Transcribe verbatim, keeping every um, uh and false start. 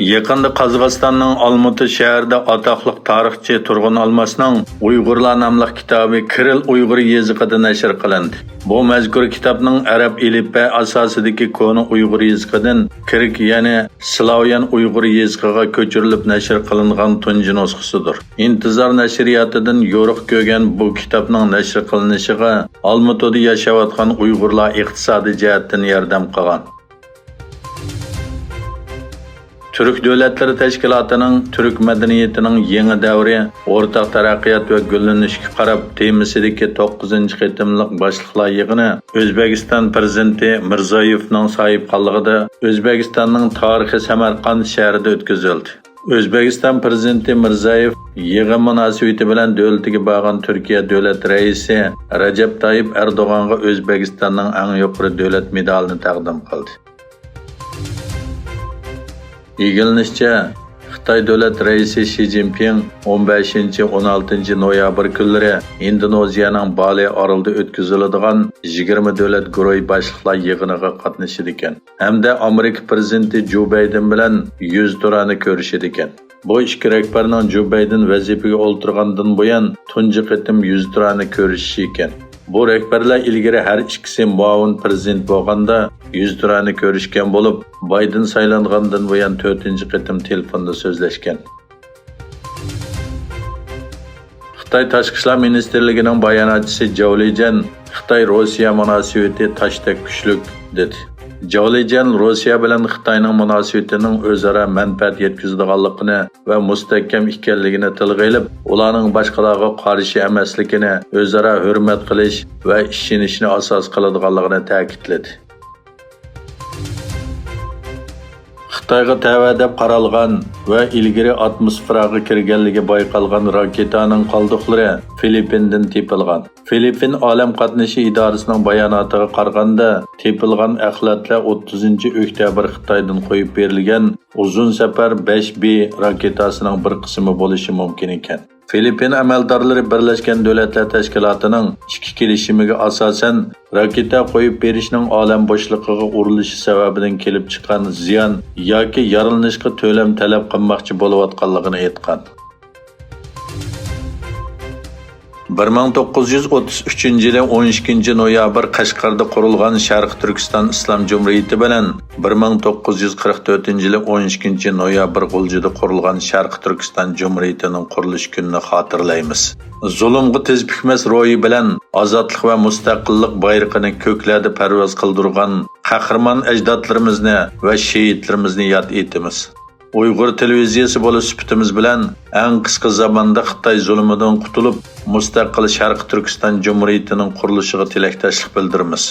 يېقىندا قازاقىستاننىڭ ئالمۇتا شەھىرىدە ئاتاقلىق تارىخچى تۇرغۇن ئالماسنىڭ ئۇيغۇرلار ناملىق كىتابى كىرىل ئۇيغۇر يېزىقىدا نەشر قىلىندى. بۇ مەزكۇر كىتابنىڭ ئەرەب ئېلىپبە ئاساسىدىكى كونا ئۇيغۇر يېزىقىدىن كىرك، يەنى سلاۋيان ئۇيغۇر يېزىقىغا كۆچۈرۈلۈپ نەشر قىلىنغان تۇنجى نۇسخىسىدۇر. ئىنتىزار نەشرىياتىدىن يورۇق كۆرگەن بۇ كىتابنىڭ نەشر قىلىنىشىغا ئالمۇتىدا ياشاۋاتقان ئۇيغۇرلار ئىقتىسادىي جەھەتتىن ياردەم قىلغان. تۈرك دۆلەتلىرى تەشكىلاتىنىڭ تۈرك مەدەنىيىتىنىڭ يېڭى دەۋرى، ئورتاق تەرەققىيات ۋە گۈللىنىشكە قاراپ تېمىسىدىكى توققۇزىنچى قېتىملىق باشلىقلار يىغىنى ئۆزبېكىستان پىرېزىدېنتى مىرزىيېۋنىڭ ساھىبخانلىقىدا ئۆزبېكىستاننىڭ تارىخىي سەمەرقاند شەھىرىدە ئۆتكۈزۈلدى. ئۆزبېكىستان پىرېزىدېنتى مىرزىيېۋ يىغىن مۇناسىۋىتى بىلەن دۆلىتىگە بارغان تۈركىيە دۆلەت رەئىسى رەجەپ تايىپ ئەردوغانغا ئۆزبېكىستاننىڭ ئەڭ يۇقىرى دۆلەت مېدالىنى تەقدىم قىلدى. ئىگىلىنىشىچە، خىتاي دۆلەت رەئىسى شى جىنپىڭ ئون بەشىنچى، ئون ئالتىنچى نويابىر كۈنلىرى ئىندونېزىيەنىڭ بالى ئارىلىدا ئۆتكۈزۈلىدىغان يىگىرمە دۆلەت گۇرۇھى باشلىقلار يىغىنىغا قاتنىشىدىكەن ھەمدە ئامېرىكا پىرېزىدېنتى جو بايدېن بىلەن يۈزتۇرانە كۆرۈشىدىكەن. بۇ ئىككى رەھبەرنىڭ جو بايدېن ۋەزىپىگە ئولتۇرغاندىن بۇيان تۇنجى قېتىم يۈزتۇرانە كۆرۈشۈشى ئىكەن. بۇ رەھبەرلەر ئىلگىرى ھەر ئىككىسى مۇئاۋىن پىرېزىدېنت بولغاندا يۈزتۇرانە كۆرۈشكەن بولۇپ، بايدېن سايلانغاندىن بۇيان تۆتىنچى قېتىم تېلېفوندا سۆزلەشكەن. خىتاي تاشقى ئىشلار مىنىستىرلىكىنىڭ باياناتچىسى جاۋ لىجيەن خىتاي-روسىيە مۇناسىۋىتى تاشتەك كۈچلۈك، دېدى. جاۋ لىجيەن روسىيە بىلەن خىتاينىڭ مۇناسىۋىتىنىڭ ئۆزئارا مەنپەئەت يەتكۈزىدىغانلىقىنى ۋە مۇستەھكەم ئىكەنلىكىنى تىلغا ئېلىپ، ئۇلارنىڭ باشقىلارغا قارشى ئەمەسلىكىنى، ئۆزئارا ھۆرمەت قىلىش ۋە ئىشىنىشنى ئاساس قىلىدىغانلىقىنى تەكىتلىدى. خىتايغا تەۋە دەپ قارالغان ۋە ئىلگىرى ئاتموسفېراغا كىرگەنلىكى بايقالغان راكېتانىڭ قالدۇقلىرى فىلىپپىندىن تېپىلغان. فىلىپپىن ئالەم قاتنىشى ئىدارىسىنىڭ باياناتىغا قارىغاندا، تېپىلغان ئەخلەتلەر ئوتتۇزىنچى ئۆكتەبىر خىتايدىن قويۇپ بېرىلگەن ئۇزۇن سەپەر بەش بى راكېتاسىنىڭ بىر قىسمى بولۇشى مۇمكىن ئىكەن. فىلىپپىن ئەمەلدارلىرى بىرلەشكەن دۆلەتلەر تەشكىلاتىنىڭ ئىككى كېلىشىمىگە ئاساسەن، راكېتا قويۇپ بېرىشنىڭ ئالەم بوشلۇقىغا ئۇرۇلۇشى سەۋەبىدىن كېلىپ چىققان زىيان ياكى يارىلىنىشقا تۆلەم تەلەپ قىلماقچى بولۇۋاتقانلىقىنى ئېيتقان. بىر مىڭ توققۇز يۈز ئوتتۇز ئۈچىنچى يىلى ئون ئىككىنچى نويابىر قەشقەردە قۇرۇلغان شەرقىي تۈركىستان ئىسلام جۇمھۇرىيىتى بىلەن بىر مىڭ توققۇز يۈز قىرىق تۆتىنچى يىلى ئون ئىككىنچى نويابىر غۇلجىدا قۇرۇلغان شەرقىي تۈركىستان جۇمھۇرىيىتىنىڭ قۇرۇلۇش كۈنىنى خاتىرىلەيمىز. زۇلۇمغا تىز پۈكمەس روھى بىلەن ئازادلىق ۋە مۇستەقىللىق بايرىقىنى كۆكلەردە پەرۋاز قىلدۇرغان قەھرىمان ئەجدادلىرىمىزنى ۋە شېھىتلىرىمىزنى ياد ئېتىمىز. ئۇيغۇر تېلېۋىزىيەسى بولۇش سۈپىتىمىز بىلەن ئەڭ قىسقا زاماندا خىتاي زۇلۇمىدىن قۇتۇلۇپ، مۇستەقىل شەرقىي تۈركىستان جۇمھۇرىيىتىنىڭ قۇرۇلۇشىغا تىلەكداشلىق بىلدۈرىمىز.